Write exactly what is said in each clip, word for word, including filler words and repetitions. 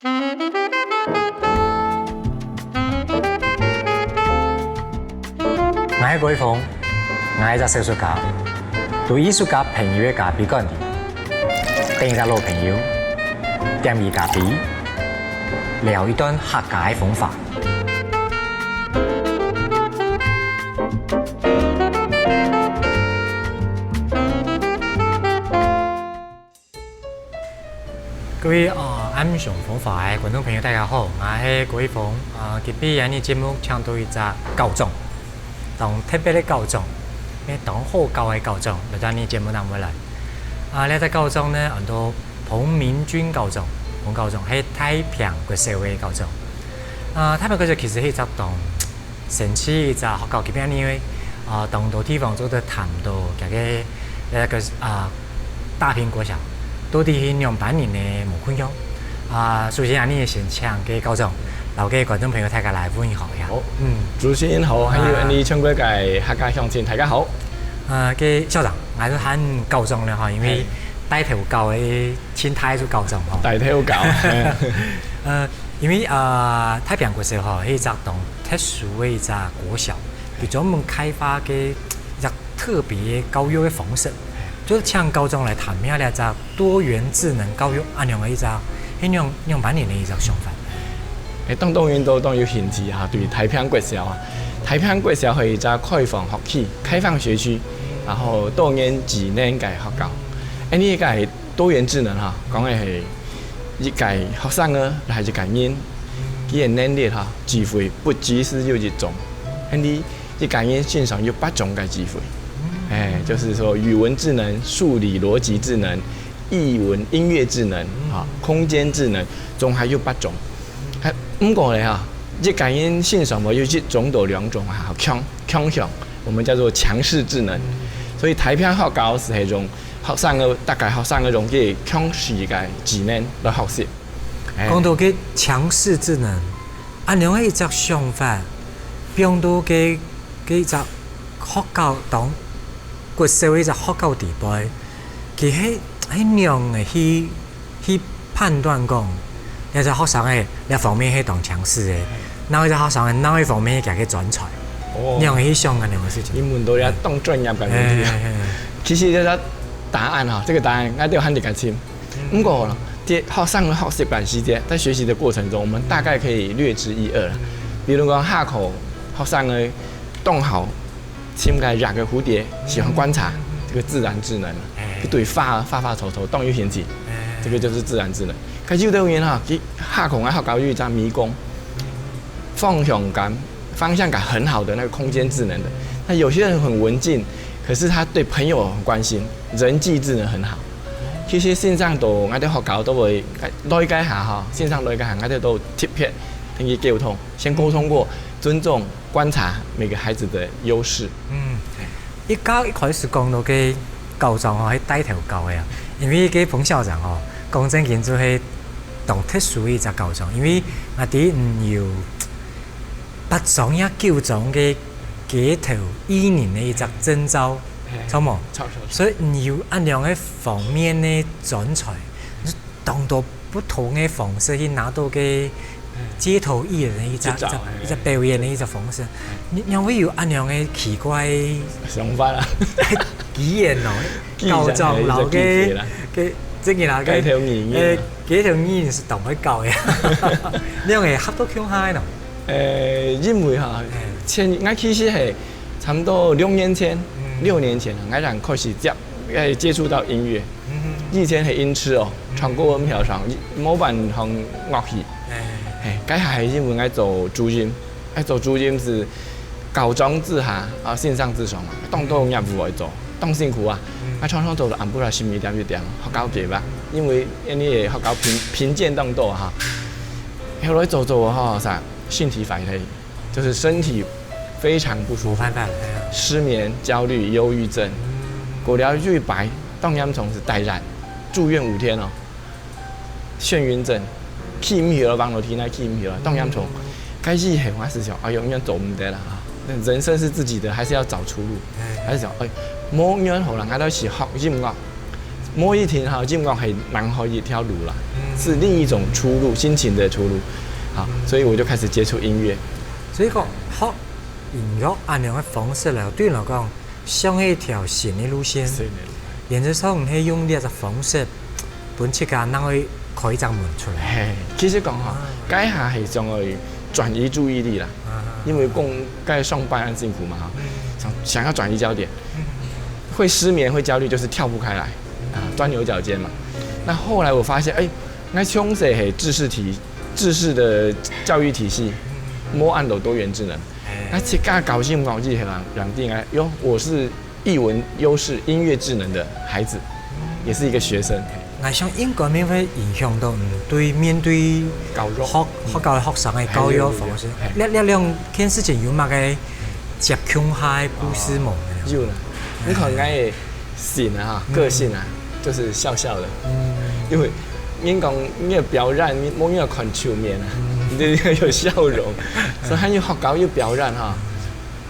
𠊎係郭一峰，𠊎係隻小說家，在藝術家朋友个咖啡館裡，等一隻老朋友，點一咖啡，聊一段客家个風華。 各位，呃，暗上風華个觀眾朋友，大家好，𠊎係郭一峰。呃，今晡日𠊎等節目請到一隻校長，當特別个校長，也當好校个校長，來到𠊎等節目當中來。啊，這隻校長呢，安到彭明君校長，彭校長係大坪國小个校長。啊，大坪國小其實係一隻當 神奇一隻學校，今晡日因為，啊，當多地方做得談到這个，這个，啊，大坪國小，到底係仰般形个無共樣。啊，首先𠊎等先請該校長，摎該觀眾朋友大家來問一下。好，嗯。主持人好，還有𠊎等全國个客家鄉親，大家好。呃，該校長，𠊎係喊校長了哈，因為戴頭校个，盡大就校長哈。戴頭校。呃，因為，呃，大坪國小吼，係一隻當 特殊个一隻國小，佢專門開發个一隻特別个教育个方式。就請校長來談一下這隻多元智能教育恁樣个一隻，係仰，仰般形个一隻想法。欸，當多人都當有興趣哈，對大坪國小啊。大坪國小係一隻開放學區，開放學區，然後多元智能个學校。欸，你个 多元智能哈，講个係一個學生仔，還係一個人，佢个能力哈，機會不只係有一種，甚至一個人身上有八種个機會。欸，就是說語文智能、數理邏輯智能、藝文音樂智能、哈，空間智能，總共有八種。欸，毋過咧哈，一個人身上無有一種到兩種哈，強，強項，我們叫做強勢智能。所以大坪學校係用 學生个，逐個學生个用佢強勢个技能來學習。欸，講到該強勢智能，恁樣个一隻想法，放到該，該一隻學校當，國小个一隻學校底背，佢係，係仰仔去，去判斷講，這隻學生仔這方面係當強勢个，哪一隻學生仔哪一方面係佢个專才，哦，仰仔去想恁樣个事情。你問到這當專業个問題啊。欸，欸，欸。其實這個答案哈，這個答案，𠊎兜還得較深。毋過呢，在學生个學習个時節，在學習的過程中，我們大概可以略知一二啦。比如講，下課，學生个當好，尋个熱个蝴蝶，喜歡觀察，這個自然智能，欸，一堆花，花花草草，當有興趣，欸，這個就是自然智能。可是有的人哈，佢下課啊，學校有一隻迷宮，方向感 方向感很好的那個空間智能的。那有些人很文靜，可是他對朋友很關心，人際智能很好。其實先生到𠊎兜學校都會，了解下哈，先生了解下，𠊎兜都特別同佢溝通，先溝通過，尊重、觀察每個孩子的優勢。嗯，一開，一開始講到該校長吼，係帶頭校个啊，因為該彭校長吼，講正經就係當特殊个一隻校長，因為𠊎知你有 八張也九張个街頭藝人个一隻證照，嘿，著無？著，著，著。所以你有恁樣个方面个專才，你當多不同个方式去拿到个街頭藝人个一隻，執照，一隻，一隻表演个一隻方式。你，你仰會有恁樣个奇怪个想法啊？語言哦，技巧，校長摎个，嘿，一隻技巧啦。个，正經啦，个，街頭藝人啊。欸，街頭藝人係當會搞个。你仰會合到共下个呢？ 呃，因為哈，嘿，前，𠊎其實係差不多六年前，嗯，六年前，𠊎正開始接，呃，接觸到音樂。嗯哼。以前係音痴哦，嗯，唱歌毋曉唱，無辦法樂器。嘿，嘿，嘿。嘿，該下係因為𠊎做主任，𠊎做主任係校長之下，啊，先生之上嘛，當多業務愛做，當辛苦啊。嗯。啊，常常做到暗晡啊，十二點、一點，學校解吧，因為因為學校評，評鑑當多哈。後來做做哈，啥， 身體壞忒，就是身體非常不舒服，無辦法了，哎呀。失眠、焦慮、憂鬱症。過了有一擺，當嚴重係帶院，住院五天哦。眩暈症，企毋起來，望樓梯那企毋起來，當嚴重。該時候𠊎係想，哎喲，應該做毋得了哈，那人生是自己的，還是要找出路。哎。還是想，哎，無恁好啦，𠊎就去學音樂。無一定哈，音樂係另外一條路啦。嗯。是另一种出路，心情的出路。好，所以我就开始接触音乐。所以讲，学音乐恁样个方式来，对你来讲，像一条新的路线。是的。原则上，你係用这个方式，分自家能够开一扇门出来。嘿，其实讲哈，啊。该下系想要转移注意力啦，啊。因为讲该上班很辛苦嘛，哈，嗯。想，想要转移焦点，嗯。会失眠、会焦虑，就是跳不开来，啊，钻牛角尖嘛。那后来我发现，哎，那从小系知识体，知识的教育体系，嗯。没按到多元智能。哎。那自家高兴高兴，很让定哎，哟，我是艺文优势、音乐智能的孩子，也是一个学生。我想应该也会影响到，嗯，对面对教育。学，学校学生的教育方式。嘿，对，对，对，对。嘿。这，这两件事情有么个接近下的故事无？哦，有啦。你看，哎。我个性啊，哈，嗯。个性啊，就是笑笑的。嗯。因为人讲，你个表演，你，你要看场面啊，嗯。你就要有笑容。所以，还有学校有表演哈，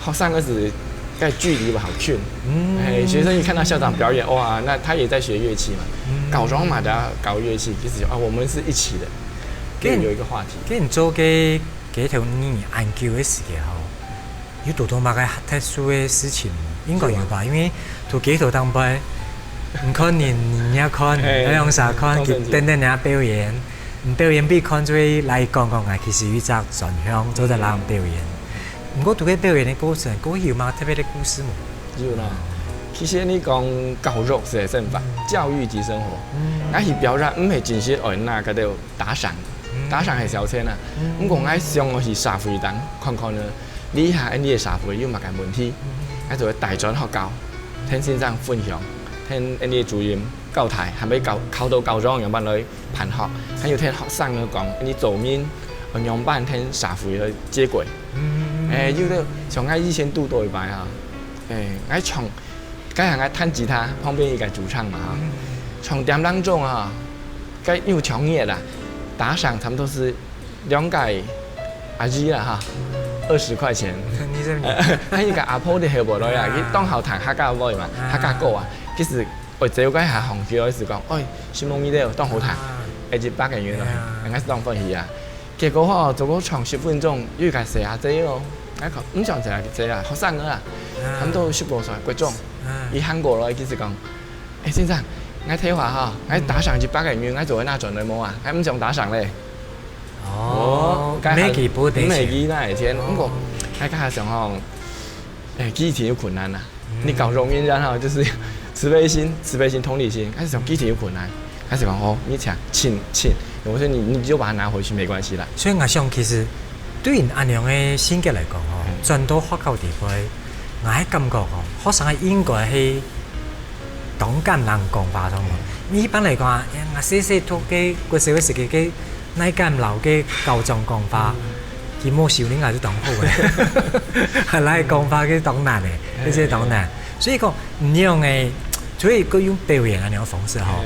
学生个时，该距离不好近。嗯。哎，学生一看到校长表演，哇，那他也在学乐器嘛。嗯。高中嘛，大家搞乐器，其实就，啊，我们是一起的，就有一个话题。跟你做个街头艺人恁久个时间吼，有堵到么个特殊个事情無？应该有吧，因为在街头当中，你看人，人家看，哎，那样啥看，当然有。佢等等人家表演，你表演被看出来讲讲啊，其实有一只专项做得让表演。 毋過，在該表演个過程，過去有麼个特別个故事無？有啦，其實你講教育係生活，嗯。教育即生活。嗯。𠊎去表演，毋係淨係愛拿該兜打賞，嗯。打賞係小錢啊。嗯。毋過𠊎想愛去社會當看看呢，這下𠊎个社會有麼个問題，嗯。𠊎就會帶轉學校，聽先生分享，聽𠊎个主任交代，還會教，教導家長樣般來 辦學，還有聽學生來講，你做人愛仰般聽社會个接軌。嗯。哎，有个像𠊎以前堵到一擺啊，哎，𠊎唱，該下𠊎彈吉他，旁邊一個駐唱嘛哈，嗯。唱點零鐘啊，該有唱熱啦，打賞差不多係兩個阿姨啦哈，二十塊錢。你這，還有一個阿婆在後背來啊，啊。佢當好聽客家話嘛，啊。客家歌啊，其實 𠊎走該下行過來係講，哎，承蒙你兜，當好聽，啊。一百個銀咯，哎呀。𠊎係當歡喜啊。結果吼，做過唱十分鐘，又該細阿姐咯，𠊎講，毋想細阿姐啊，學生仔啊，啊。差不多十五歲，國中，啊。佢行過來，佢就講，哎，先生，𠊎退下吼，𠊎打賞一百個銀，𠊎做得拿轉來無啊？𠊎毋想打賞咧。哦，該下，毋係佢不得錢。毋係佢拿个錢，哦。毋過，𠊎該下想吼，哎，佢以前有困難啊。 你搞容易人哈，就是慈悲心、慈悲心、同理心，還係講基情有困難，還係講哦，你請，請，請，我說你，你就把它拿回去，沒關係啦。所以𠊎想，其實對恁樣个性格來講吼，嗯。轉到學校地方，𠊎个感覺吼，學生應該係當敢同人講話，懂無？嗯。你一般來講啊，哎呀，𠊎細細讀个，國小个時期个 哪敢摎該校長講話，佢無收你𠊎就當好欸。還來講話，該當難欸，該就當難。所以講，你用欸，所以佢用表演恁樣个方式吼，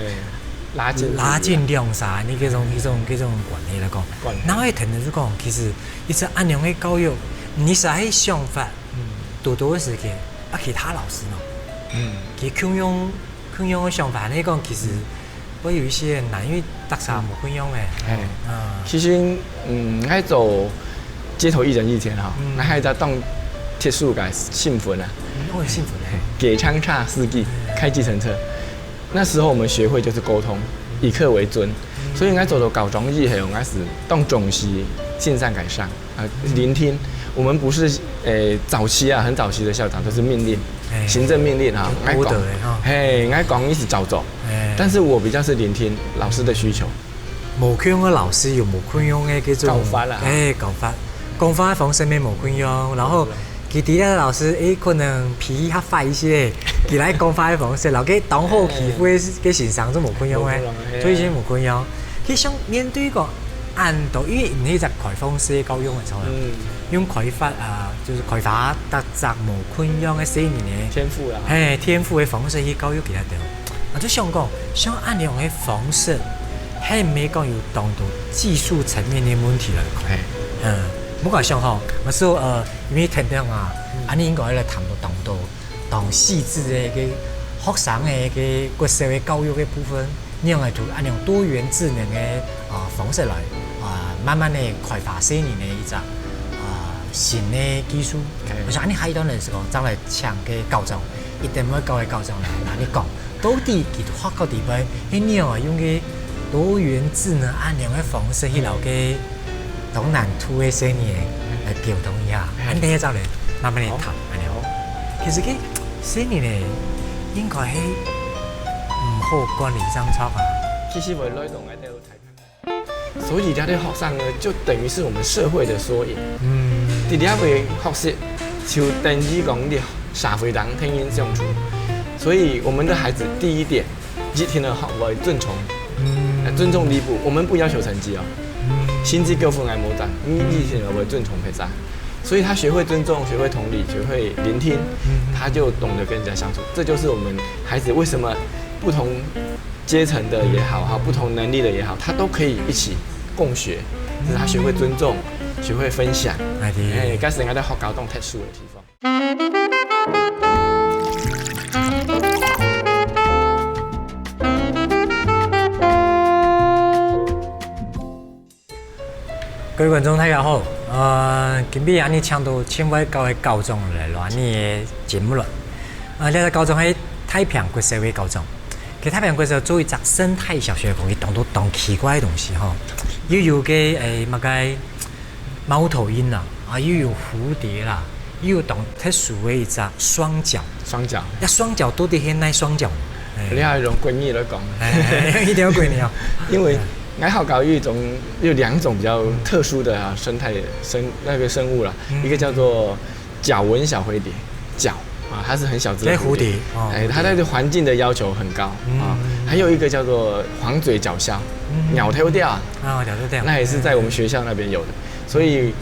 拉近距離啊。拉近兩儕，你這種，這種，這種關係來講，關係。然後一聽就講，其實一直恁樣个教育，你係个想法，嗯。堵堵个時間，啊，其他老師呢？嗯。佢共樣，共樣个想法，你講其實 會有一些難，因為大家無共樣欸。嘿。啊。其實，嗯，𠊎做街頭藝人以前哈，嗯。𠊎還有一隻當特殊个身份啊。嗯，哦，身份欸。嘿，計程車司機，嗯。開計程車。那時候我們學會就是溝通，以客為尊。嗯。所以𠊎做到校長以後，𠊎係當重視先生个事。 啊，聆聽。我們不是，呃，早期啊，很早期的校長都是命令，哎。行政命令啊，有order个哈。𠊎講，嘿，𠊎講你係照做，哎。但是我比較是聆聽老師的需求。無共樣个老師有無共樣个這種，教法啦。哎，教法，講話个方式也無共樣，然後佢底下个老師，哎，可能脾氣較壞一些，佢來講話个方式，然後該當好欺負个，哎。个先生就無共樣欸，無共樣，哎。所以就無共樣。其實面對講 恁多，因為你係一隻開放式个教育个，嗯。用開發啊，就係開發逐隻無共樣个細人个，天賦啦。嘿，天賦个方式去教育佢兜。𠊎就想講，像恁樣个方式，係毋係講有當多技術層面个問題來看？嘿。嗯，毋過想吼，𠊎說，呃，因為聽聽啊，嗯。恁樣應該來談到當多 當細緻个，个學生个，个國小个教育个部分，仰个同恁樣多元智能个啊方式來啊，慢慢个開發細人个一隻啊新个技術。我想恁樣下一段呢係講，將來請个校長，一定會教个校長來，同你講，到底佢學校底背係仰个用个多元智能恁樣个方式去摎个當難度个細人來溝通一下，恁樣再來慢慢个談，恁樣。其實个細人呢，應該係毋好管理上錯啊。其實會來到𠊎兜大學，所以這兜學生呢，就等於是我們社會的縮影。嗯，在這位學習就等於講你社會當天天相處，所以我們的孩子第一點，一定要學會尊重，嗯，尊重禮物。我們不要求成績哦，成績高分𠊎無講，你一定要會尊重別人。 所以他學會尊重，學會同理，學會聆聽，他就懂得跟人家相處。這就是我們孩子為什麼不同階層的也好，哈，不同能力的也好，他都可以一起共學。就是他學會尊重，學會分享。哎，這係𠊎兜學校當特殊个地方。各位觀眾大家好，呃，今晡日恁樣請到盡會教个校長來到𠊎兜个節目了。呃，這個校長係大坪國小个校長，佢大坪國小做一隻生態小學，講佢當多當奇怪个東西吼，又有个誒麼个貓頭鷹啦，啊又有蝴蝶啦，又有當特殊个一隻雙腳。雙腳，該雙腳到底係哪雙腳？你愛用國語來講，一定要國語哦。因為 𠊎學校有一種有兩種比較特殊的啊生態生那個生物啦，一個叫做角紋小灰蝶，角啊，它是很小隻的蝴蝶，哎，它對環境的要求很高啊。還有一個叫做黃嘴角鴞，鳥頭鳥啊，啊，鳥頭鳥，那也是在我們學校那邊有的。所以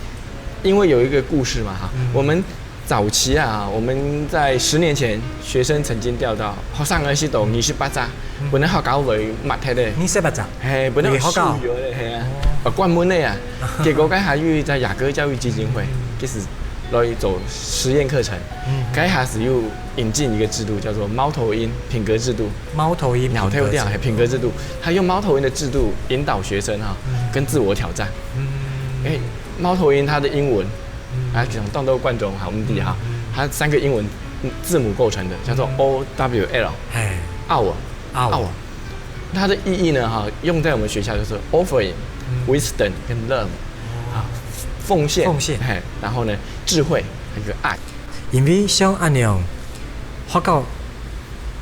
因為有一個故事嘛哈，我們 早期啊，我們在十年前，學生曾經釣到，學生个時到二十八隻，本來學校會抹忒个，二十八隻，係，本來學校有个，係啊，關門个啊。結果該下有一隻亞哥教育基金會，開始來做實驗課程，該下時又引進一個制度，叫做貓頭鷹品格制度。貓頭鷹鳥頭鳥係品格制度，他用貓頭鷹的制度引導學生哈，跟自我挑戰。哎，貓頭鷹它的英文 啊，其實當多觀眾哈，毋知哈，它三個英文字母構成的，叫做O W L，哎，奧爾，奧爾奧爾。它的意義呢，哈，用在我們學校就是offering、wisdom 跟 love 啊，奉獻，奉獻嘿，然後呢，智慧還有愛。因為像恁樣，學校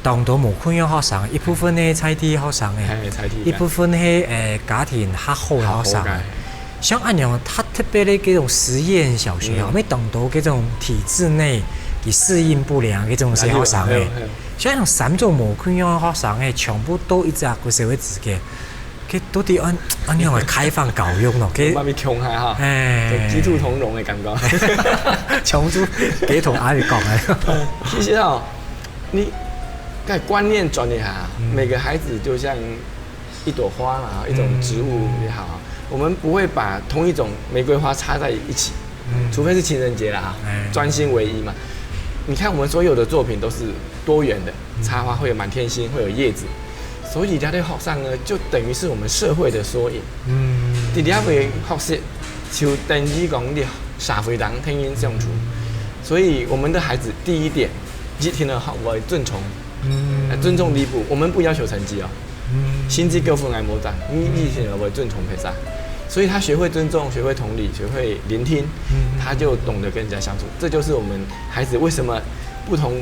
當多無共樣學生，一部分呢在地學生誒，哎，在地一部分係誒家庭較好个學生誒。像恁樣，佢特別个這種實驗小學哦，乜當多這種體制內佢適應不良个這種小學生誒。像恁樣三種無共樣个學生誒，全部都一隻个社會之間，佢到底按按樣个開放教育喏？佢慢慢共下哈，哎，就雞兔同籠的感覺。全部都佢同阿姨講誒。其實哦，你該觀念轉一下，每個孩子就像一朵花嘛，一種植物也好，我們不會把同一種玫瑰花插在一起，除非是情人節啦哈，專心唯一嘛。你看我們所有的作品都是多元的，插花會有滿天星，會有葉子，所以這兜學生呢，就等於是我們社會的縮影。在這位學習就等於講你社會當天天相處，所以我們的孩子第一點，一定要學會尊重，呃，尊重禮物。我們不要求成績哦，成績高分𠊎無講，你一定要會尊重別人。所以他學會尊重，學會同理，學會聆聽，他就懂得跟人家相處。這就是我們孩子為什麼不同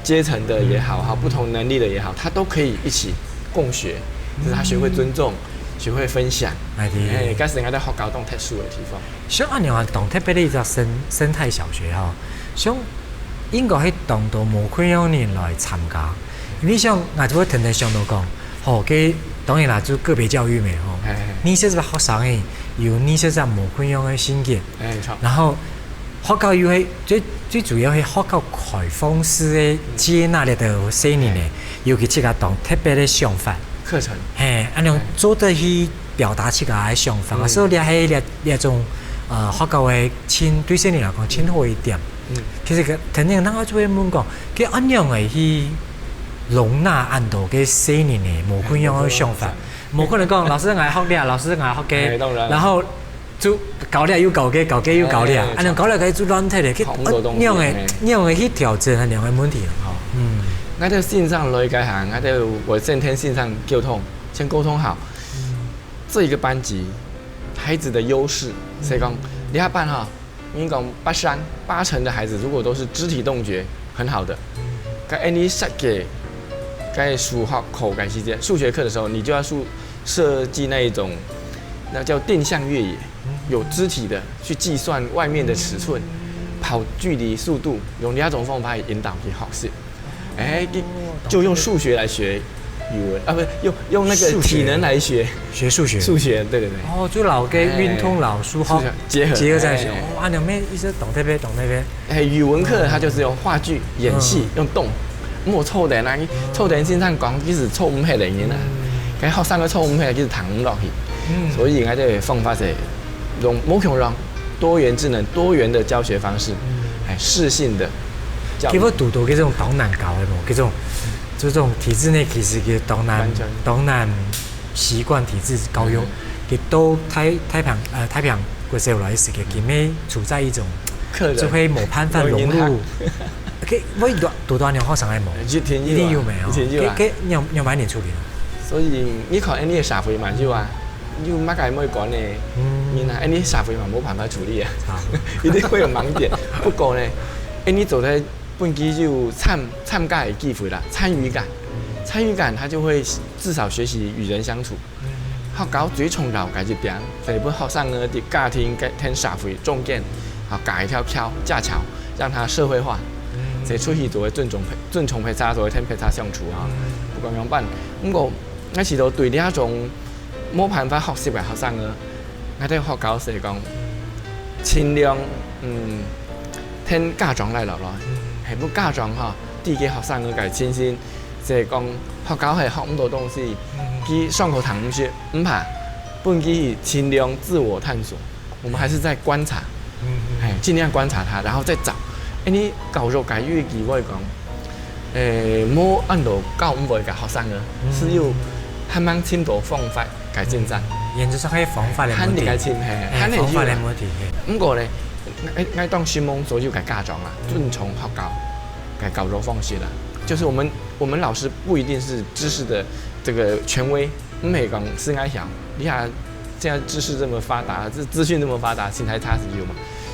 階層的也好，哈，不同能力的也好，他都可以一起共學，就是他學會尊重，學會分享。哎，對。哎，該係𠊎兜學校當特殊个地方。像恁樣啊，當特別个一隻生生態小學吼，像應該係當多無共樣人來參加，因為像𠊎就會天天想到講，吼，該當然啦，就個別教育嘛吼，哎，二十隻學生誒，有二十隻無共樣个性格，哎，著。然後學校又係最最主要係學校開放式个接納這兜細人誒，尤其自家當特別个想法。課程。嘿，恁樣做得去表達自家个想法，所以這係這這種呃學校个盡對細人來講盡好一點。其實个，天天人就會問講，該恁樣个去容納恁多个細人仔，無共樣个想法，無可能講老師𠊎學這，老師𠊎學該，然後就搞這又搞該，搞該又搞這，恁樣搞這个就亂忒咧，該仰仔仰仔去調整恁樣个問題吼。嗯，𠊎兜先生來該下，𠊎兜會先同先生溝通，先溝通好。這一個班級孩子的優勢，所以講，這下班哈， 因為講八三八成的孩子如果都是肢體動覺很好的，該恁樣設計，該數學課該時間，數學課的時候，你就要設設計那一種，那叫定向越野，有肢體的去計算外面的尺寸、跑距離、速度，用這種方法引導去學習。哎，就用數學來學語文啊，不用用那個體能來學學數學，數學，對對對。哦，就摎該運動摎數學結合結合在一起。哦，恁樣乜意思當特別，當特別。哎，語文課它就是用話劇、演戲、用動。莫坐等啊，坐等先生講，其實坐毋下來人啊，該學生个坐毋下來，其實聽毋落去。所以應該這个方法係用無共樣多元智能、多元的教學方式，哎，適性的教育。其實堵到這種當難搞的無，這種這種體制內其實佢當難當難習慣體制教育，佢都太太平呃太平國小來時間，佢乜處在一種客人就會無辦法融入。OK，我堵堵到你學生係無？一定一定有無？一定有啊。該該你有你有買你處理了？所以你看，恁樣个社會嘛，有啊，有麼个愛管呢？你啊，恁樣社會嘛，無辦法處理啊，一定會有盲點。不過呢，哎，你做得分佢有參參加的機會啦，參與感，參與感他就會至少學習與人相處。學校最重要个一點，就係分學生个在家庭跟跟社會中間，啊，架一條橋架橋，讓他社會化，就出去做个尊重陪尊重陪他，做个聽陪他相處啊，不管樣般。不過，𠊎試著對這種無辦法學習个學生个，𠊎對學校係講，盡量嗯，聽家長來了咯，係不家長哈，對个學生个个情形。 就係講學校係學毋到東西，佢上課聽毋識，毋怕，分佢盡量自我探索。我們還是在觀察，哎，盡量觀察他，然後再找。哎，你教育个有一句話講，哎，無恁多教毋會个學生啊，只有還吂尋到方法个進展。原則上係方法个問題，還你个尋，嘿，哎還你方法个有啊。問題。嘿毋過呢，𠊎𠊎當希望所有个家長啊，尊重學校个教育方式啦。就是我們我們老師不一定是知識的這個權威，毋係講係𠊎曉，你看現在知識這麼發達，這資訊這麼發達，心態差是有嘛。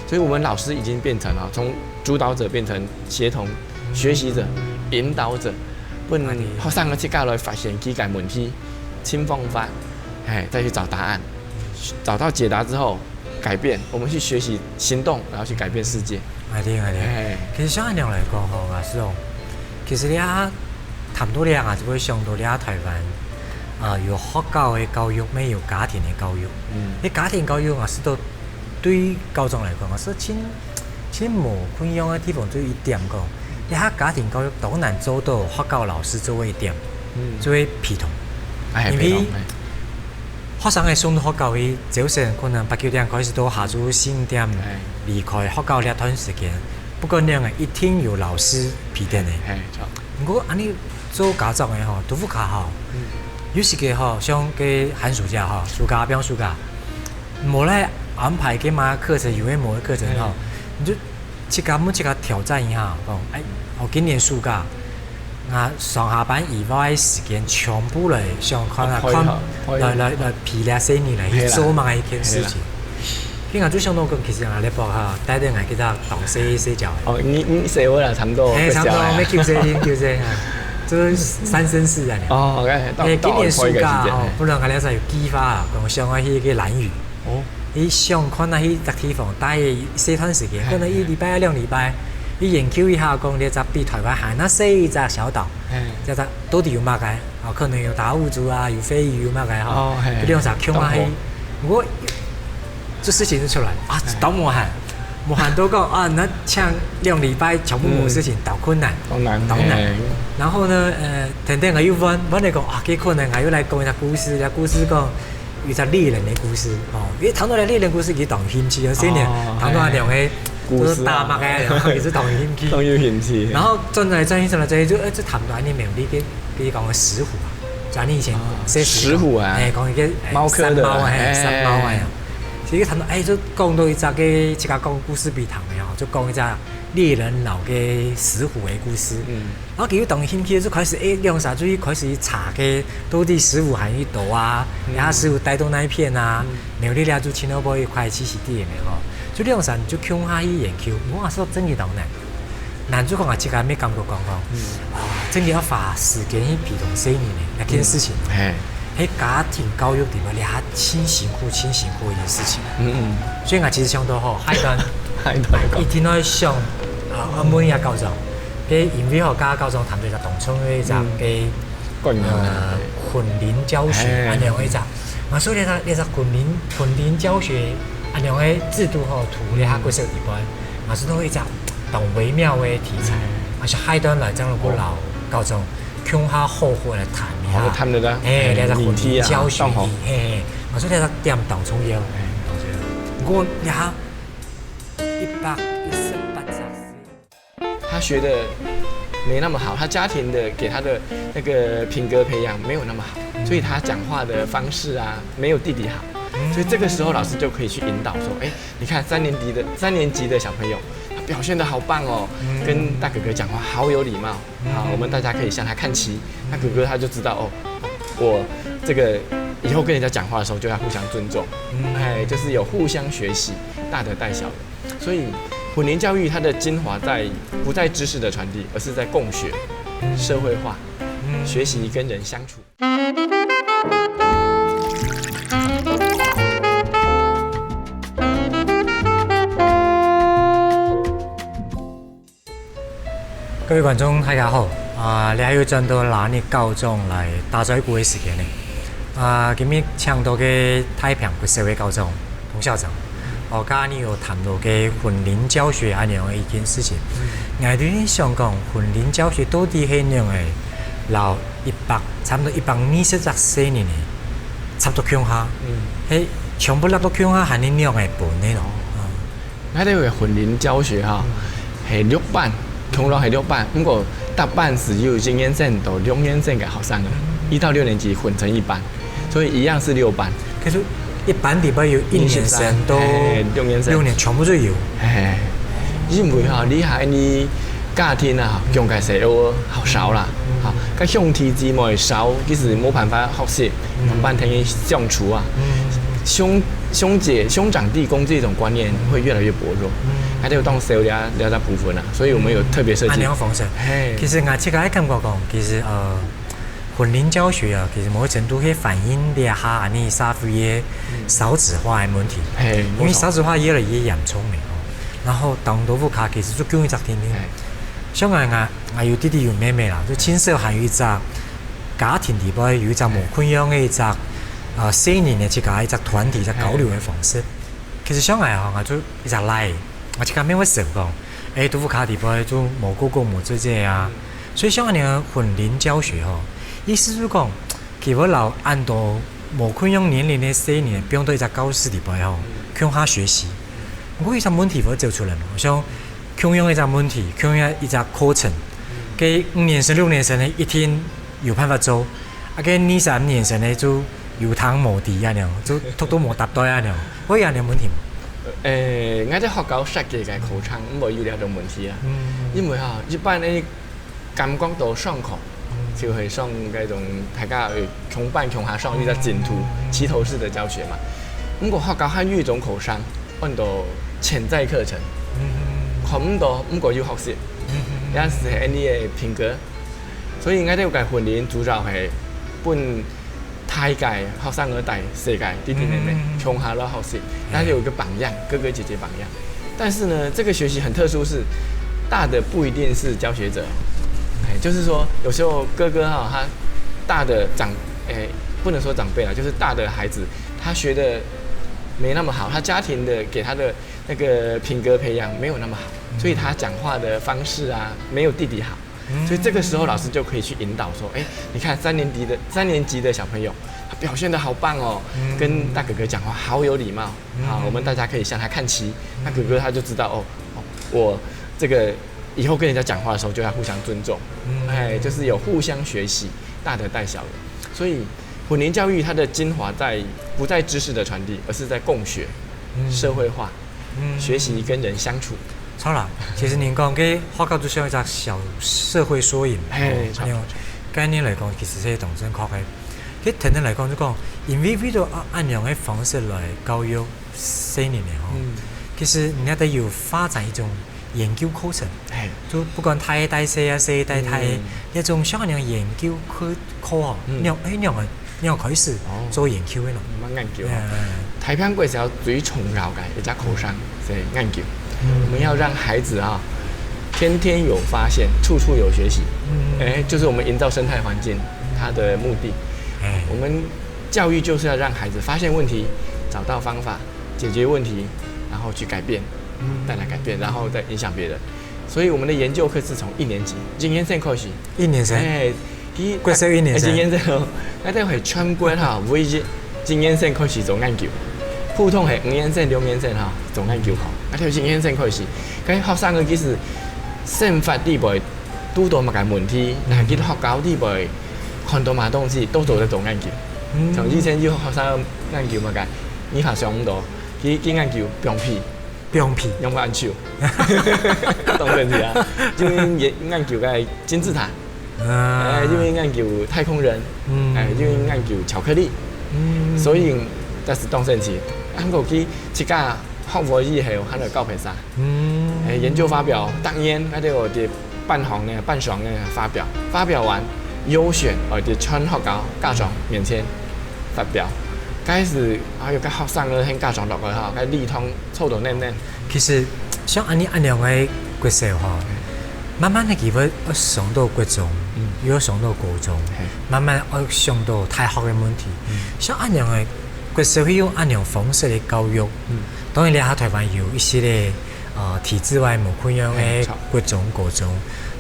所以我們老師已經變成了從主導者變成協同、學習者、引導者，分學生个自家來發現佢个問題、尋方法，哎，再去找答案，找到解答之後，改變，我們去學習行動，然後去改變世界。，I think I think。哎，其實像恁樣來講吼，也是哦，其實你啊，談到這啊，就會想到你啊，台灣啊，有學校个教育，乜有家庭个教育。嗯，你家庭教育啊，係到對家長來講啊，係盡盡無共樣个地方，就一點講，你下家庭教育當難做到學校老師做个一點，嗯，做个系統。哎，因為非常哎學生个送到學校去，朝晨可能八九點開始到下晝四五點哎離開學校這段時間，不管仰仔，一定有老師陪等个。哎，好，毋過恁樣做家長个吼，都毋較好。有時个吼，像个寒暑假吼，暑假放暑假，無來安排个嘛課程，有个無个課程吼，你就自家問自家挑戰一下，講，哎，我今年暑假，啊上下班以外个時間全部來上課啊，開看開來來來陪這細人來去做麼个一件事情。今日就想到講，其實啊，你爸哈帶等𠊎去到當細細隻个。哦，你你細我啦，差不多，哎，差不多，不小了沒九歲，零九歲啊，就是三生四啊。哦，OK，到哎，到今年暑假開个時間吼，本來𠊎這有計劃啊，講想愛去个蘭嶼，哦，去想看啊去隻地方待一段時間，可能一禮拜啊兩禮拜，去研究一下講這隻比台灣還較細一隻小島，哎，這隻到底有麼个？哦，可能有達悟族啊，有飛魚，有麼个吼，哦嘿就兩隻共下去當好。不過這事情就出來啊，當無閒，無閒到講啊，那像兩禮拜全部無事情，當困難。當難，當難哎。然後呢，呃，等等𠊎又問，問你講啊，結果呢，𠊎又來講一隻故事，一隻故事講有一隻獵人个故事，哦，因為談到這獵人故事，佢當興趣，有些人哦談到兩个故事啊。都係打脈个，然後也係當有興趣。當有興趣。然後轉來轉去，轉來轉去，就，欸，就談到恁呢苗栗个，比如講个石虎啊，就恁呢以前啊，細時講，石虎啊，欸，講一个，欸，貓科的，山貓啊，嘿，欸。山貓啊。其實談到，欸，就講到一隻个，自家講故事比談个吼，就講一隻獵人老个石虎个故事。嗯。然後佢又當興趣，就開始，欸，兩儕就去開始去查个，到底石虎還有幾多啊，嗯。然後石虎待到哪一片啊，嗯。苗栗這就青島埔一塊栖息地个吼，就兩儕就共下去研究，我話說真个當難。難就講啊，自家乜感覺講吼，嗯。啊，真个要花時間去陪同細人呢，這件事情。嗯。嘿。 係家庭教育裡背，這下盡辛苦、盡辛苦个一件事情。嗯嗯。所以𠊎其實想到吼，下一段，下一段講。一定愛想，啊，問一下校長，該因為吼，剛剛校長談到一個當重要个一隻，嗯。个，觀念。呃，混齡教學，嘿。恁樣个一隻。啊，所以這隻，這隻混齡，混齡教學，恁樣个制度吼，除了佢國小以外，嗯。啊，係都一隻當微妙个題材，嗯。啊，係下一段來，正會摎校長 共下好好來談一下。好好談一下。嘿，欸，來个混齡教學，議題啊，當好。嘿，嘿，我說這个點當重要。嘿，當重要。不過，你看，一百一十八隻。他學的沒那麼好，他家庭的給他的那個品格培養沒有那麼好，嗯。所以他講話的方式啊，沒有弟弟好。嗯。所以這個時候老師就可以去引導說，欸，你看三年級的，三年級的小朋友，他表現得好棒哦，嗯。跟大哥哥講話好有禮貌。 好，我們大家可以向他看齊。那哥哥他就知道，哦，我這個以後跟人家講話的時候就要互相尊重。嗯。欸，就是有互相學習，大的帶小的。所以混齡教育它的精華在，不在知識的傳遞，而是在共學、嗯。社會化、嗯。學習跟人相處。 各位觀眾，大家好！啊，這又轉到拉你校長來打嘴鼓个時間呢。啊，今日請到个大坪國小个校長，彭校長，哦，剛剛你有談到个混齡教學恁樣个一件事情。嗯。𠊎對你想講，混齡教學到底係仰仔摎一百，差不多一百二十隻細人仔，插到共下，嗯。係全部摎到共下，還係仰仔分个咯？嗯。 𠊎兜个混齡教學哈，嗯。係六班，共下係六班，毋過逐班係有一年生到六年生个學生个，嗯。一到六年級混成一班，所以一樣係六班。可是一班裡背有一年生到，嘿，六年生。六年全部都有。嘿，因為哈，你還你家庭啊，嗯。供个細人仔好少啦，嗯。哈，該兄弟姊妹少，其實無辦法學習。 嗯。仰般同佢相處啊。嗯。兄，兄姐、兄長弟恭這種觀念會越來越薄弱。嗯。還有當少了，了這部分啊，所以我們有特別設計。嗯，恁樣个方式。嘿。其實𠊎自家个感覺講，其實，呃，混齡教學啊，其實某個程度會反映這下恁呢社會个，嗯。少子化个問題。嘿，因為少子化越來越嚴重了哦。然後當多屋下其實就供一隻定定。嘿。像𠊎，𠊎，𠊎有弟弟有妹妹啦，就盡少還有一隻 家庭裡背有一隻無共樣个一隻，呃，細人个自家一隻團體，一隻交流个方式。其實像𠊎吼，𠊎就一隻倈，𠊎自家乜會愁講，欸，在屋下裡背就無哥哥無姊姊啊。所以像恁樣个混齡教學吼，意思就講，佢會摎恁多無共樣年齡个細人放到一隻教室裡背吼，共下學習。毋過一隻問題會走出來嘛，像共樣一隻問題，共樣一隻課程，該五年生、六年生个一定 有辦法做，啊，該二三年生呢，就有聽無知恁樣，就讀都無答對恁樣，會有恁樣問題無？欸，𠊎兜學校設計个課程，毋會有這種問題啊。嗯。因為哈，一般个感覺到上課，嗯。就會上該種大家，呃，共班共下上，一個緊箍，嗯。齊頭式个教學嘛。毋過學校還有一種課程，安到潛在課程，嗯。看毋到，毋過有學習，嗯。也係恁呢个品格。 所以𠊎兜个訓練主要係分大个學生仔帶細个弟弟妹妹，嗯。共下來學習，嗯。但是有一個榜樣，哥哥姐姐榜樣。但是呢，這個學習很特殊，是大的不一定是教學者。哎，就是說，有時候哥哥哈，他大的長，哎，不能說長輩啦，就是大的孩子，他學的沒那麼好，他家庭的給他的那個品格培養沒有那麼好，所以他講話的方式啊，沒有弟弟好。 所以這個時候老師就可以去引導說，哎，你看三年級的，三年級的小朋友，表现得好棒哦，跟大哥哥讲话好有礼貌，好，我们大家可以向他看齐。那哥哥他就知道哦，哦，我这个以后跟人家讲话的时候就要互相尊重，哎，就是有互相学习，大的带小的。所以混龄教育它的精华在不在知识的传递，而是在共学、社会化、学习跟人相处。好啦，其实您讲个学校就像一只小社会缩影，嘿，概念来讲，其实是当正确个。其实天天来讲就讲，因为为了啊恁样个方式来教育 十年了吼，其实人家都有发展一种研究课程，就不管大个大細啊，細个大大，那种像恁样研究课课吼，你要哎你要你要开始做研究个咯。慢慢研究。太平國小最重要个一只課程是研究，我们要让孩子啊，天天有发现，处处有学习，哎，就是我们营造生态环境，它的目的。我们教育就是要让孩子发现问题，找到方法，解决问题，然后去改变，带来改变，然后再影响别人。所以我们的研究课是从一年级，一年生开始，一年生，哎，国小一年生，一年生哦，那这回全国哈，唯一一年生开始做研究，普通系五年生、六年生哈做研究吼，那就一年生开始，跟学生个其实生活里背 堵到麼个問題，乃係去學校裡背看到麼个東西，都做得做研究。像以前有學生研究麼个，你還想毋到，佢佢研究放屁，放屁，用个恁臭，當然係啊，因為研研究个金字塔，哎，因為研究太空人，哎，因為研究巧克力，所以但是當神奇，啊，毋過佢自家學會以後，還來教別儕。 嗯，研究发表，當然，那就有个半行呢、半爽呢发表，发表完優選，哦，就全學校家長面前发表，開始還有个學生呢，跟家長落去哈，該禮堂坐到恁恁。其實像恁呢恁樣个國小哈，慢慢个佢會上到國中，又上到高中，慢慢會上到大學个問題。像恁樣个國小係用恁樣方式个教育，當然，這下台灣有一些个 呃，體制外無共樣个國中、高中，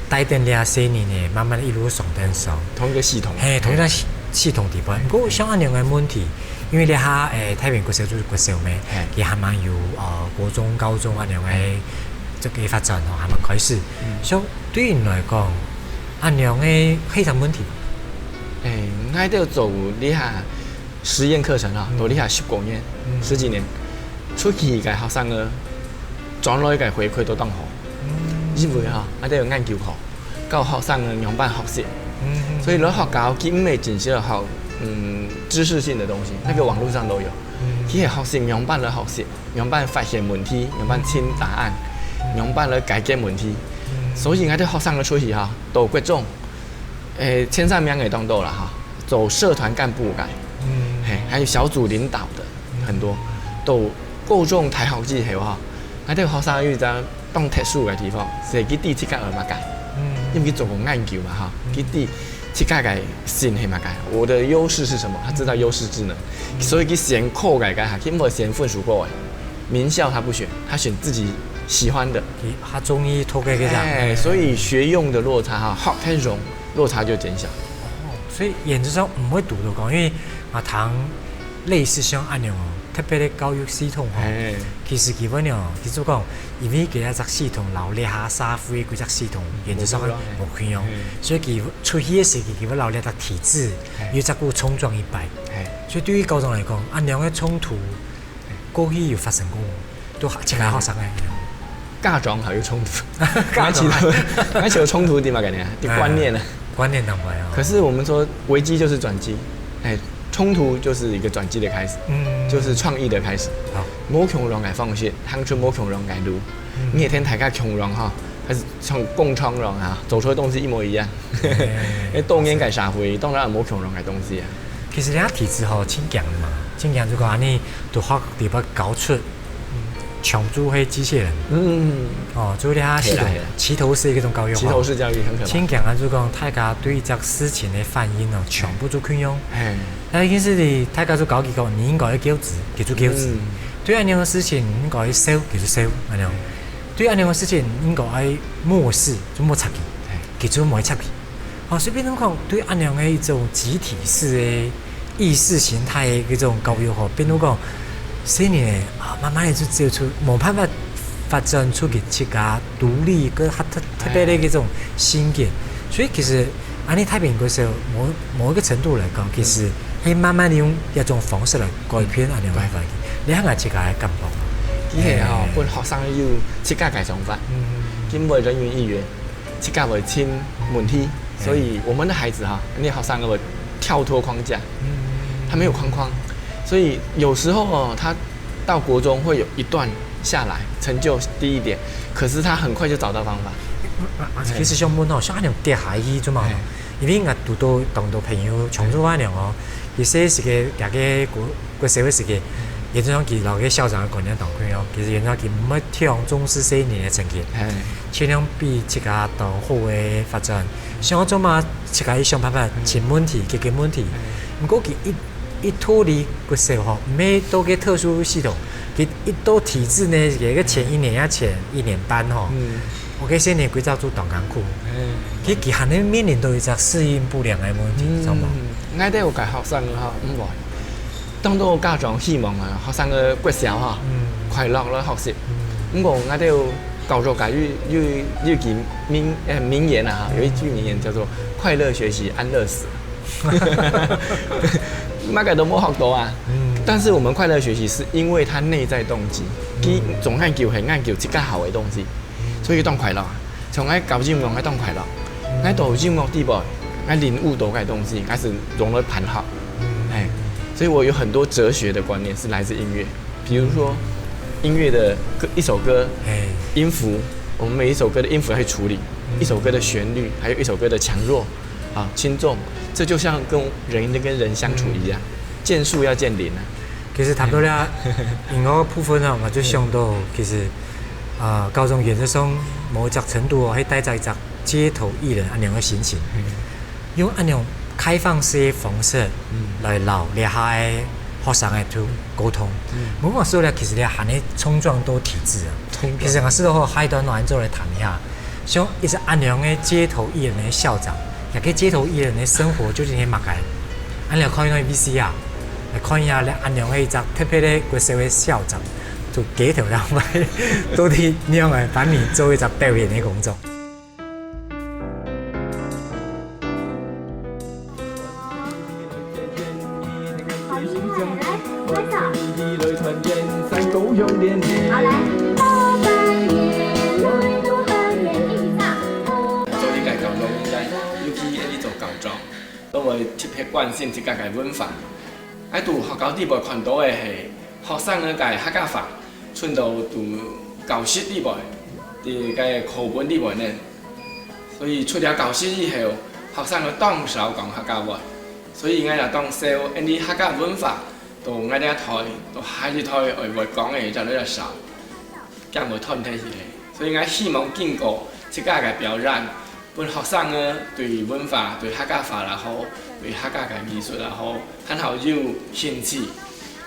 帶等這細人仔慢慢一路上等上。同一个系統。嘿，同一个系系統底背。毋過像恁樣个問題，因為這下誒太平國小就係國小咩，佢還吂有呃高中、高中恁樣个這个發展吼，還吂開始。所以對你來講，恁樣个係一个問題。誒，𠊎兜做這下 實驗課程啊，到這下十過年，十幾年，出去个學生个轉來个回饋都當好，因為哈，𠊎兜有研究過，教學生个仰般學習，所以來學校佢毋係淨係學嗯知識性的東西，那個網路上都有，佢係學習仰般來學習，仰般發現問題，仰般尋答案，仰般來解決問題，所以𠊎兜學生个出去哈，到國中，誒前三名个當多啦哈。 做社團幹部个，嗯，嘿，還有小組領導的，嗯，很多，都高中大學之後哈，還有學生有一个當特殊个地方，係佢知自家愛麼个，嗯，因為佢做過研究嘛哈，嗯，佢知自家个性係麼个，我的優勢是什麼，他知道優勢智能，嗯，所以佢選課个个哈，佢毋會選分數高个，名校他不選，他選自己喜歡的，他中意讀个个，哎，所以學用的落差哈，學很容。 落差就減小。哦，所以原則上毋會堵到講，因為啊，聽類似像恁樣哦，特別个教育系統吼，其實基本上，其實講，因為佢一隻系統，摎這下社會規隻系統，原則上無共樣，所以佢出去个時，佢會摎這隻體制，又再過衝撞一擺。所以對於高中來講，恁樣个衝突，過去有發生過無？ 都自家學生个。家長還有衝突，家長，該就衝突點嘛，感覺，就觀念啊。觀念當壞哦。可是我們說危機就是轉機，哎，衝突就是一個轉機的開始，嗯，就是創意的開始。好，無共樣个方式，行出無共樣个路，你一定大家共樣哈，還是像共創樣啊，做出來東西一模一樣。哎，當然个社會，當然無共樣个東西啊。其實這體制吼，真強嘛，真強就講你都學地方搞出 全部係機器人。嗯，哦，就這下系統，齊頭式个一種教育，齊頭式教育很可怕。真強啊，就講大家對一隻事情个反應哦，全部做共樣。嘿，那意思係大家就教佢講，你應該愛噭眵，佢就噭眵；對恁樣个事情，你應該愛笑，佢就笑，恁樣；對恁樣个事情，你應該愛無視，就無插佢，佢就無會插佢。哦，所以變成講，對恁樣个一種集體式个意識形態个這種教育吼，變到講，細人仔啊，慢慢仔就走出，無辦法發展出佢自家獨立个、較特、特別个這種心境。所以其實，恁呢太平國小某、某一個程度來講，其實係慢慢地用一種方式來改變恁樣个環境。你看𠊎自家个感覺。其實吼，嘿。分學生有自家个想法，嗯。佢會人云亦云，自家會尋問題，嘿。所以我們的孩子哈，恁呢學生會跳脫框架，嗯。他沒有框框，所以有時候哦，他到國中會有一段下來，成就低一點，可是他很快就找到方法。啊，啊，其實想問吼，像恁樣跌下去做麼个？嘿。因為𠊎堵到當多朋友，像做恁樣哦，佢細時个，佢个國、國小个時个，也就像佢摎个校長个觀念當開哦，其實原來佢毋會忒重視細人个成績，嘿。盡量分自家當好个發展，想要做麼个自家去想辦法，尋問題，解決問題。嘿。毋過佢一、一脫離國小吼，毋係到个特殊系統，佢一到體制內，這个前一年啊，前一年半吼，嗯。𠊎个細人歸隻就當艱苦。嘿。佢、佢還會面臨到一隻適應不良个問題，嗯，知道嗎？𠊎兜有个學生吼，毋會。當多家長希望啊，學生个國小哈，嗯。快樂來學習。嗯。毋過𠊎兜教育界有、有、有一句名、呃，名言啊，有一句名言叫做「快樂學習，安樂死」。麼个都無學到啊。嗯。但是我們快樂學習是因為他內在動機，嗯。佢總研究很研究自家好个東西，嗯。所以當快樂啊。像𠊎搞音樂，𠊎當快樂。嗯。𠊎到音樂底背，𠊎領悟到个東西，𠊎係用來辦學。嗯。哎，所以我有很多哲學的觀念是來自音樂，比如說音樂的歌，一首歌，哎。音符，我們每一首歌的音符要去處理，嗯。一首歌的旋律，還有一首歌的強弱， 啊，輕重，這就像跟人跟人相處一樣，嗯。見樹要見林啊。其實談到這音樂部分啊，𠊎就想到，其實，啊，高中原則上某一隻程度哦，會帶著一隻街頭藝人恁樣个心情，嗯。用恁樣開放式个方式，嗯。來摎這下个學生个溝通。嗯。毋過說了，其實這還係衝撞到體制啊。衝撞。其實𠊎試著吼，下一段𠊎做來談一下。 像一隻恁樣个街頭藝人个校長，這个街頭藝人个生活究竟係麼个？𠊎來看一下V C R，來看一下恁樣个一隻特別个國小个校長，就街頭上擺，到底仰般个方面做一隻表演个工作。 好厲害，來，拍手。好，來。做這个教育應該，尤其係你做校長，都會特別關心自家个文化。𠊎在學校裡背看到个係學生个客家話，傳到在教室裡背，在个課本裡背呢。 所以除了教室以後，學生會當少講客家話。所以𠊎也當愁，因為客家文化，到𠊎這代，到下一代愛會講个越來越少，驚會斷忒去咧。所以𠊎希望經過自家个表演，分學生个對文化、對客家話也好，對客家个藝術也好，還好有興趣。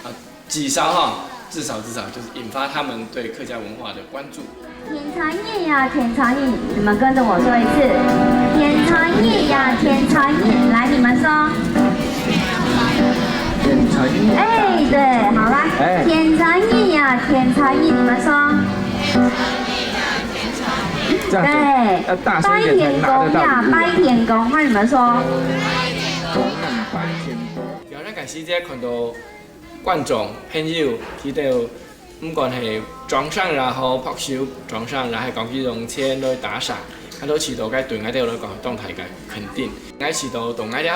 啊， 至少哈，至少至少就是引發他們對客家文化的關注。天穿日呀，天穿日，你們跟著我說一次。天穿日呀，天穿日，來，你們說。天穿日。哎，對，好，來。哎。天穿日呀，天穿日，你們說。這樣子，對，要大聲一點才拿得到禮物啊。拜天公呀，拜天公，換你們說。拜天公，拜天公。有那感謝節看到 觀眾朋友，佢兜毋管係掌聲也好，拍手掌聲，也係講佢用錢來打賞，佢兜試著該對𠊎兜來講當大个肯定。𠊎試著到𠊎這代，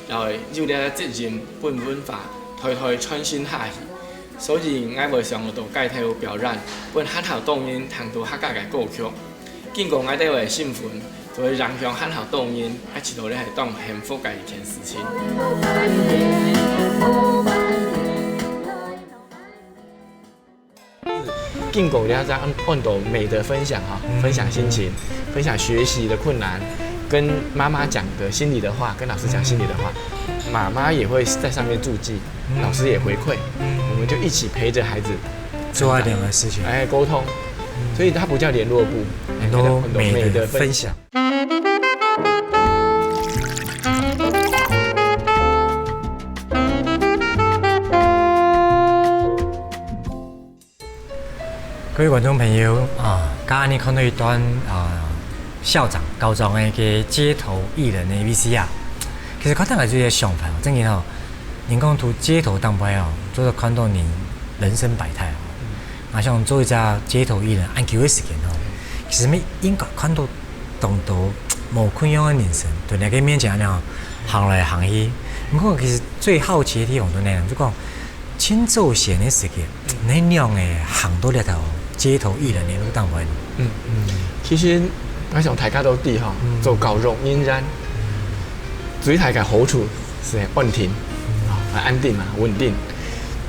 也有這責任分文化代代傳承下去。所以𠊎會想到街頭表演，分還較多人聽到客家个歌曲。 經過𠊎兜个身份，就會影響還較多人，𠊎試著這係當幸福个一件事情。經過這樣按、按到美的分享哈，嗯。分享心情，分享學習的困難，跟媽媽講的心裡的話，跟老師講心裡的話，嗯。媽媽也會在上面註記，嗯。老師也回饋，嗯。我們就一起陪著孩子成長。做這樣的事情。哎，溝通。嗯。所以它不叫聯絡簿，很多美的分享。很多美的分享。各位觀眾朋友啊，剛剛你看到一段啊，校長校長个街頭藝人个VCR，其實看到𠊎就有一個想法哦，正經哦，人講在街頭當中哦，做得看到你人生百態哦。𠊎想做一隻街頭藝人，恁久个時間哦，其實乜應該看到當多無共樣个人生，在你个面前恁樣行來行去。毋過其實最好奇个地方就係呢，就講 盡早前个時間，你仰會行到這條街頭藝人个路當中呢？嗯，其實𠊎想大家都知吼，做教育仍然最大个好處係安定，啊，安定嘛，穩定。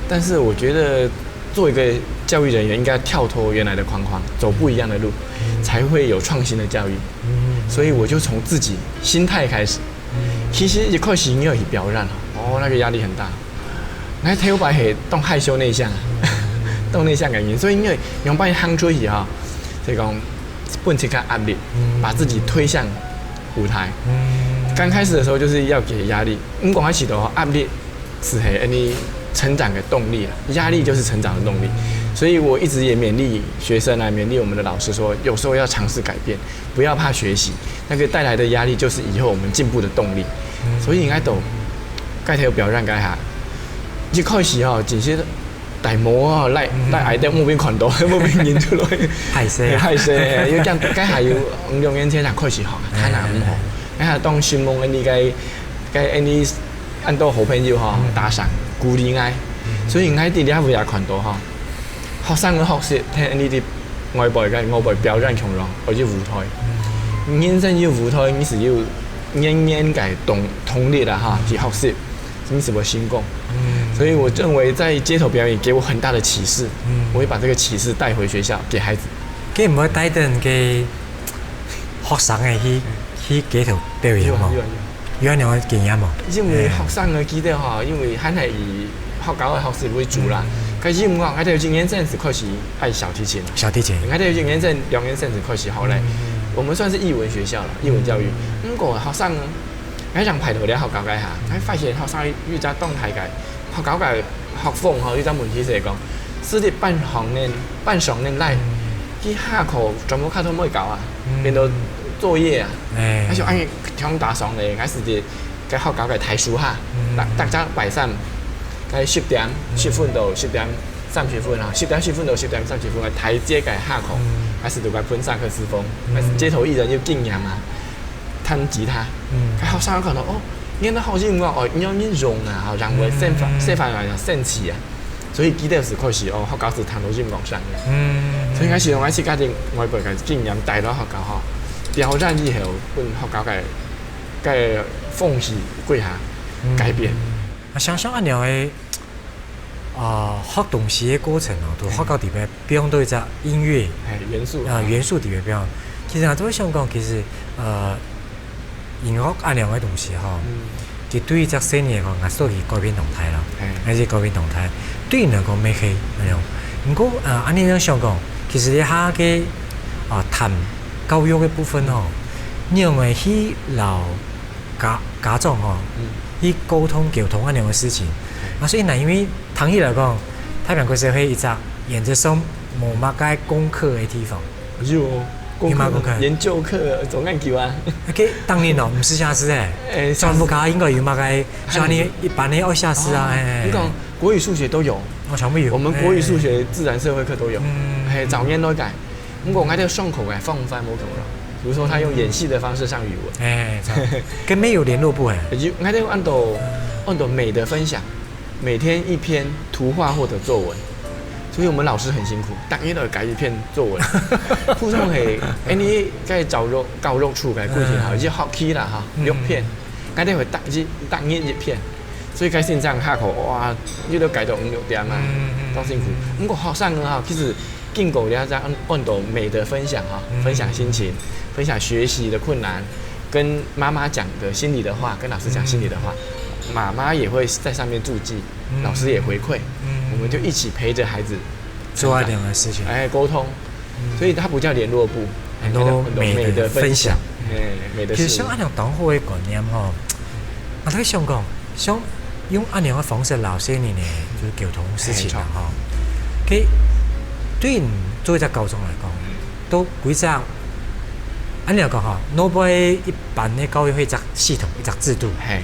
但是我覺得做一個教育人員，應該跳脫原來的框框，走不一樣的路，才會有創新的教育。所以我就從自己心態開始。其實一開始你有去表演哦，哦，那個壓力很大。 𠊎頭擺係當害羞內向啊，當內向个人，所以因為仰般行出去哈，所以講分自家壓力，把自己推向舞台。剛開始的時候就是要給壓力，毋過𠊎試著吼，壓力是係你成長的動力啊，壓力就是成長的動力。所以我一直也勉勵學生啊，勉勵我們的老師說，有時候要嘗試改變，不要怕學習，那個帶來的壓力就是以後我們進步的動力。所以𠊎都該頭表演該下，一開始吼，真係戴帽啊，戴戴耳釘，無分看到，無分認出來，害羞啊。害羞，因為該該下有兩年前正開始學，聽人毋好，該下當承蒙恁呢个个恁呢恁多好朋友吼打賞鼓勵𠊎，所以𠊎在這位也看到吼，學生个學習，聽恁呢在外背个外背表演共樣，愛有舞台，人生有舞台，你係有年年个動動力啦哈，去學習。 真是我心共。所以我認為在街頭表演給我很大的啟示，我會把這個啟示帶回學校給孩子。該毋會帶等个學生个去去街頭表演無？有啊有啊有啊。有恁樣个經驗無？因為學生个記得吼，因為還係以學校个學習為主啦。可是因為𠊎兜一年生就開始愛小提琴，小提琴。𠊎兜一年生、兩年生就開始學咧。我們算是藝文學校了，藝文教育。毋過學生呢， 𠊎正排到這學校該下，𠊎發現學生有一隻當大个，學校个校風吼，有一隻問題係講，私立半上年、半上年來，佢下課全部較都毋會交啊，變到作業啊。哎𠊎想哎，強打爽咧，𠊎係在該學校个大樹下，逐逐隻拜三，該十點、十分到十點三十分啊，十點十分到十點三十分，𠊎大接个下課，𠊎係在該分上課時分，𠊎係街頭藝人有經驗啊。 彈吉他。嗯。學生看到哦，你恁好音樂哦，你有恁用啊，吼，讓我生發生發來生趣啊。所以佢兜就開始哦，學校就彈到音樂上面。嗯。所以𠊎係用𠊎自家个外背个經驗帶到學校吼，表演以後，分學校个个風氣幾下改變。啊，像像恁樣个啊，學東西个過程哦，在學校裡背培養到一隻音樂哎，元素啊元素裡背培養。其實啊，都會想講，其實呃，音樂恁樣个東西吼，佢對一隻細人來講，𠊎所以改變當大啦，還係改變當大。對人來講，乜係恁樣。毋過啊，恁樣想講，其實這下个啊談教育个部分吼，你仰會去摎 家家長吼，去溝通溝通恁樣个事情。啊，所以呢，因為聽起來講，太平國小係一隻原則上無麼个功課个地方。有哦，功課、有麼个功課研究課總研究啊。該當然咯，毋使寫字誒，哎專科應該有麼个，像你一般个愛寫字啊，哎，你講國語、數學都有，哦，全部有。我們國語、數學、自然、社會課都有。嗯嘿，早年都改。毋過𠊎兜上課个方法無共樣，比如說他用演戲的方式上語文。哎，這樣跟沒有聯絡部哎，就𠊎兜按照按照美的分享，每天一篇圖畫或者作文，所以我們老師很辛苦，逐日都改一篇作文。普通係，哎，你在教育教育處个規定哈，一學期啦哈，六篇，𠊎兜會逐日逐日一篇，所以該先生下課哇，又都改到五六點啊，當辛苦。毋過學生啊，其實經過了這樣按照美的分享哈，分享心情，分享學習的困難，跟媽媽講的心裡的話，跟老師講心裡的話，媽媽也會在上面註記，老師也回饋，我們就一起陪著孩子做恁樣个事情。哎，溝通，所以它不叫聯絡部，很多美的分享。哎，美的其實像事。恁樣當好个觀念吼，𠊎在想講，像用恁樣个方式摎細人呢，就是溝通事情啦吼。佢對你做一隻校長來講，都規隻，恁樣講吼，normal一般个教育係一隻系統、一隻制度。嘿，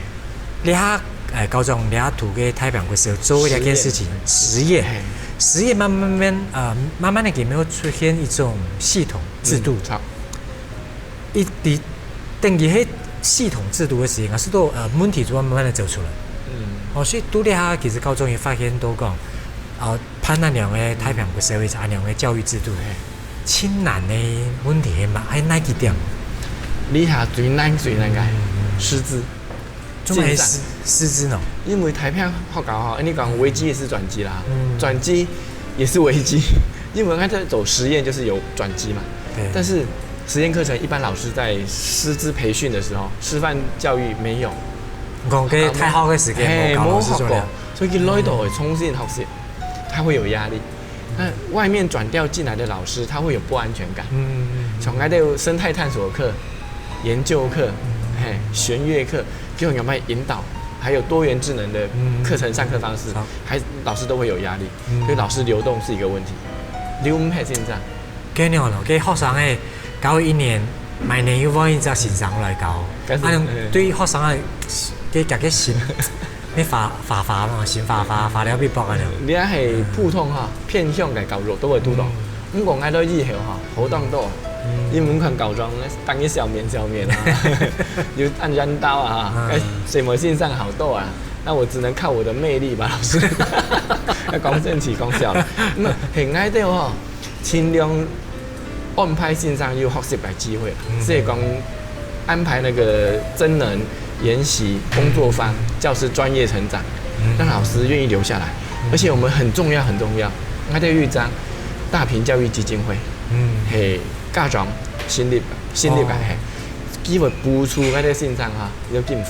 這下，誒，校長這下讀个太平國小做這件事情，實驗，嘿，實驗慢慢慢，呃，慢慢个佢有沒有出現一種系統制度？嗯，好，一直等於係系統制度个時間，係都呃問題就會慢慢个走出來。嗯，哦，所以到這下其實校長也發現到講，啊，辦恁樣个太平國小或者恁樣个教育制度，嘿，盡難个問題係嘛，係哪幾點？這下最難最難个師資，做麼个師盡難師資呢？因為太平學校吼，你講危機也是轉機啦，嗯轉機也是危機，因為他在走實驗就是有轉機嘛。對，但是實驗課程一般老師在師資培訓的時候，師範教育沒有，講个太好个時間，嘿，無教沒學過老師做了。，所以佢來到會重新學習，他會有壓力。那外面轉調進來的老師，他會有不安全感。嗯，像𠊎兜有生態探索課、研究課、嘿弦樂課，就有慢引導，還有多元智能的課程上課方式，好，還老師都會有壓力，所以老師流動是一個問題。留毋係現在，該樣咯，該學生个教一年，每年又換一隻先生來教，但是啊，對學生个个个个心，你花花花嘛，心花花花了必爆啊了。你係普通哈，偏向个教育都會堵到。毋過𠊎到以後哈，好當多，因為看校長，當一笑面笑面啊，又按人刀啊，哎，什麼先生好多啊，那我只能靠我的魅力吧，老師。講正經講笑了，那很愛的哦，盡量安排先生有學習个機會啦，所以講安排那個增能研習工作坊、教師專業成長，讓老師願意留下來。而且我們很重要很重要，𠊎兜有一張大坪教育基金會，嗯，係家長成立成立个，哦係，佢會補助𠊎兜先生哈，有經費。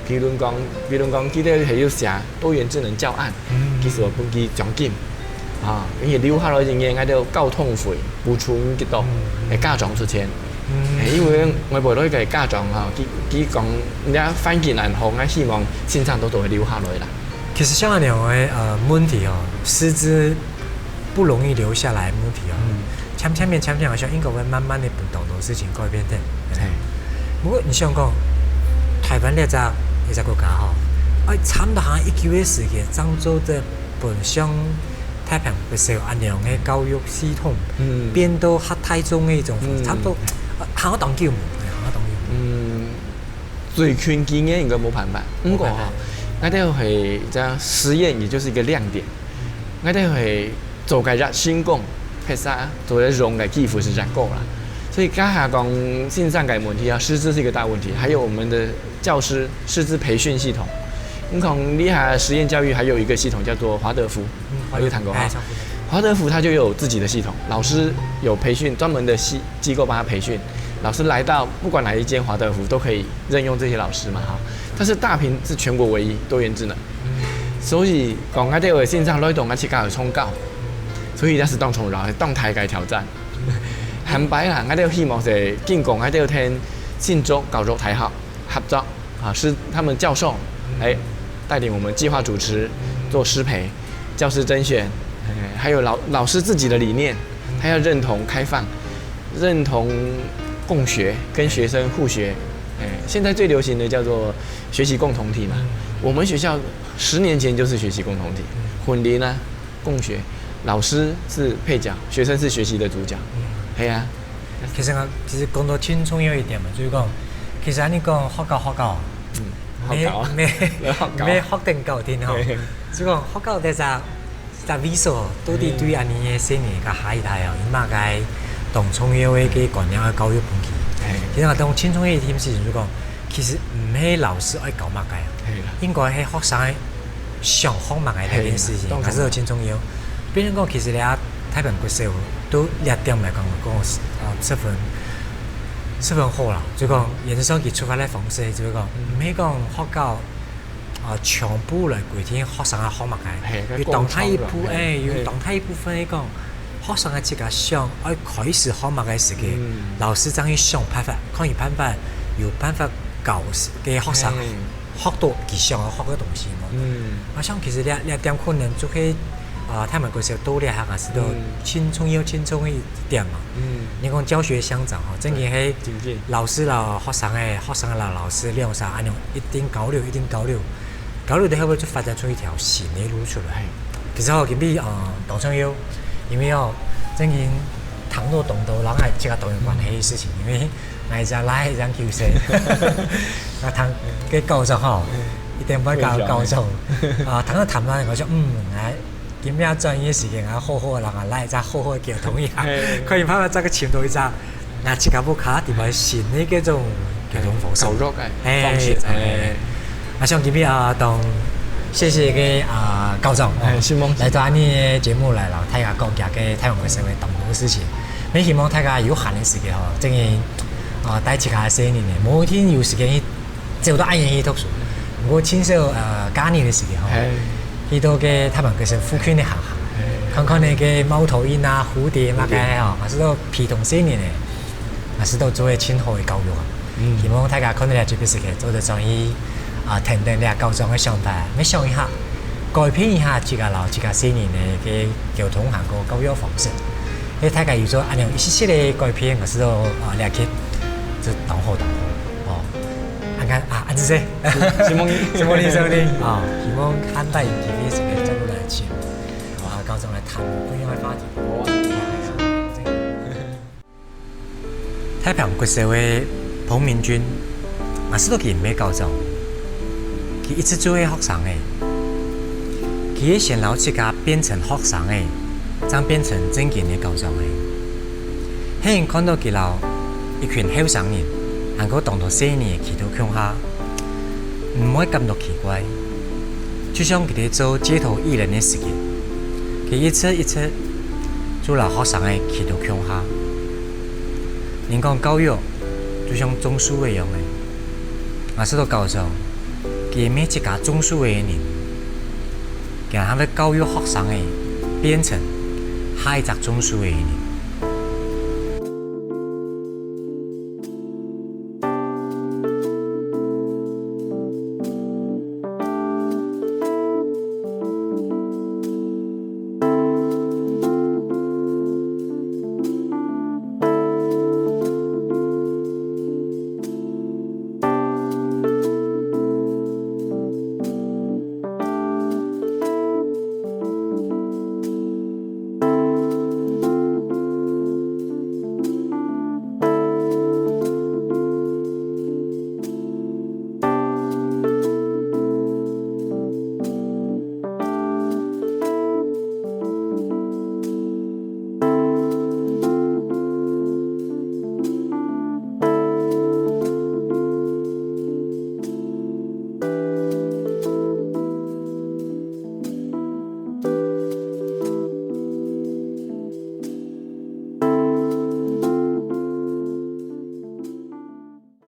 比如講，比如講，佢兜係有寫多元智能教案，嗯其實我分佢獎金，啊，因為留下來人員，𠊎兜交通費補助幾多，係家長出錢。嗯係因為外背來个家長哈，佢佢講，人家環境恁好，𠊎希望先生都都會留下來啦。其實像恁樣个呃問題哦，師資不容易留下來个問題哦，漸漸變漸漸好像應該會慢慢的分當多事情改變的。係，不過你想講，台灣這隻這隻國家吼，哎，差不多行一九个時間，漳州的本鄉太平國小恁樣个教育系統，嗯變到較大眾个一種方式，嗯差不多，呃，行到當久無，哎行到當久無。嗯，最近幾年應該無辦法。毋過哈，𠊎兜係這樣實驗，也就是一個亮點。𠊎兜係做个熱成功，拍攝做个用个幾乎是熱過啦。所以剛才講先生个問題啊，師資是一個大問題，還有我們的教師師資培訓系統。你看，你看實驗教育還有一個系統叫做華德福，嗯我有談過哈哎。差不多華德福它就有自己的系統，老師有培訓專門的系機構幫他培訓，老師來到不管哪一間華德福都可以任用這些老師嘛哈。但是大坪是全國唯一多元智能，所以講𠊎兜个先生來到𠊎自家有宗教，所以那是當重要、當大个挑戰。坦白啦，𠊎兜希望係經過𠊎兜聽新竹教育大學合作啊，是他們教授哎帶領我們計劃主持做師培、教師甄選，哎，還有老老師自己的理念，他要認同開放，認同共學，跟學生互學。哎，現在最流行的叫做學習共同體嘛。我們學校十年前就是學習共同體，混齡啊，共學，老師是配角，學生是學習的主角。係啊，其實啊，其實講到盡重要一點嘛，就係講，其實恁樣講學校學校，嗯，沒學校啊沒學校沒學等教定吼嘿，就講學校在啥啥位所，到底對恁樣个細人个下一代哦，有麼个當重要个个觀念个教育分佢。嘿其實我當盡重要一點事情，就講，其實毋係老師愛教麼个啊，係啦應該係學生想學麼个這件事情，係啦當然還是有盡重要。比如講，其實你啊，太平國小都這點來講，講啊十分十分好啦，就講也是算佢出發个方式，就係講，毋係講學校啊全部來規定學生愛學麼个，係有當大一部該講哎，有係當大一部分係講學生个自家想愛開始學麼个時間，嗯老師正去想辦法，看有辦法有辦法教个學生係學到佢想要學个東西嘛。嗯啊，像其實這這點可能就係啊，啊，大門國小到這下，也係都盡重要、盡重要一點嘛。你講教學相長吼，正經係老師摎學生仔，學生摎老師兩儕恁樣一定交流，一定交流，交流到後尾就發展出一條新个路出來。其實吼，今晡日，呃，當重要，因為吼，正經談到當多人个這個多元關係个事情，因為𠊎一隻倈仔正九歲，啊，談个校長吼，一定毋會教校長。啊，談到談到，𠊎想，嗯，𠊎今晡日轉去个時間，𠊎好好摎𠊎倈仔好好溝通一下，看有辦法再去尋到一隻，𠊎自家屋下地方新个這種溝通方式。教育个方式，啊，像今晡日啊，當謝謝个啊校長，欸，承蒙，來到𠊎个節目來摎大家講這個大門國小个當多个事情。也希望大家有閒个時間吼，正經啊，帶自家个細人仔，無一定有時間去走到恁遠去讀書。毋過盡少，呃，假日个時間吼，去到該大門國小附近个行行，看看該貓頭鷹啊、蝴蝶麼个吼，還係到陪同細人仔，還係到做个盡好个教育啊。希望大家看到這集个時間，做得轉去啊，聽聽這校長个想法，也想一下，改變一下自家摎自家細人仔个溝通還過教育方式。因為大家有做恁樣一息息个改變，還係到啊，這集就當好當好哦。恁樣啊，恁仔細，承蒙你，承蒙你，承蒙你啊！希望下擺有機會時間再過來尋，啊，校長來談不一樣个話題。好啊。大坪國小个彭明君，也係到佢毋係校長，佢一直做个學生仔。佢係先摎自家變成學生仔，正變成正經个校長仔。係人看到佢摎一群後生人，還過當多細人仔企到共下，毋會感到奇怪。就像佢兜做街頭藝人个時節，佢一直一直就摎學生仔企到共下。人講教育就像種樹仔樣仔，𠊎係到校長，佢毋係自家種樹仔个人，佢還會教育學生仔變成下一隻種樹仔个人。